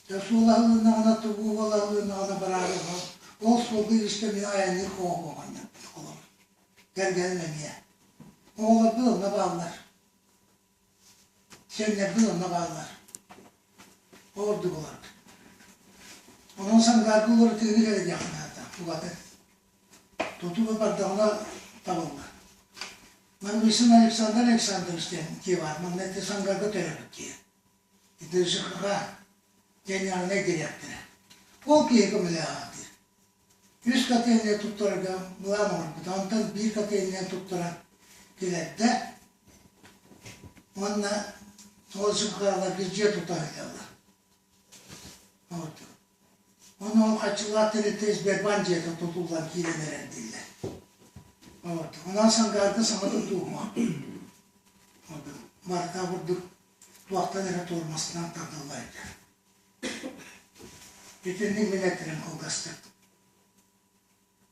Дьэ суол аһылыннаҕына тугу уол аһылыннаҕына бараары ол суолга иистэ мин айанныыр хоһуоҕаннарбыт холобур. Кэргэним эмиэ. Оҕолорбут онно бааллар. Сиэннэрбит онно бааллар. Ордук олорбут. Онон Сангаарга уларытыыны кэлэ диэххэ наада, угатын. Тутуу бардаҕына табыллар. Ноговицын Александр Александрович диэн киһи баар, манна ити Сангарга төрөөбүт киһи. Ити ЖКХ генеральнай дириэктэрэ. Ол киһи көмөлөөх диир. Үс котельнай туттарарга былаан оҥорбута. Онтон биир котельнай туттаран килэрдэ. Уонна ол ЖКХ-ларга дьиэ тута сылдьаллар. Ону ол хаччылаах тэрилтэ Сбербанк дьиэтэ тутуллан киирэн эрэр дииллэр. Вот. Онон Сангаарга саҥа тутуума. Барыта курдук туохтан эрэ туормастынан тардыллар этэ. Итинник мин этэрим кылгастык.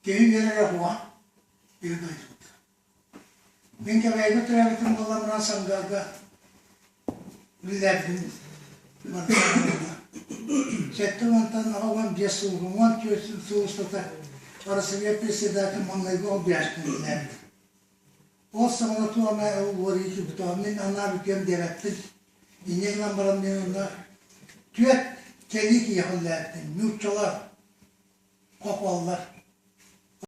Киһи үөрэрэ уһуга, киһи дойдубута. Мин Кэбээйигэ төрөөбүтүм буолан баран Сангарга үлэлээбитим 78-85 сыл, 14 сыл устата Арассыыйа председатель маҥнайгы олбуйааччытын үлэлээбитим. Ол саҕана туох эмэ уорыы киирбитэ, мин анаа бүтүөм диэбэппин. Инньэ гынан баран мин онно түөрт кэлии киһиэхэ үлэлээбитим. Нууччалар, хохуоллар.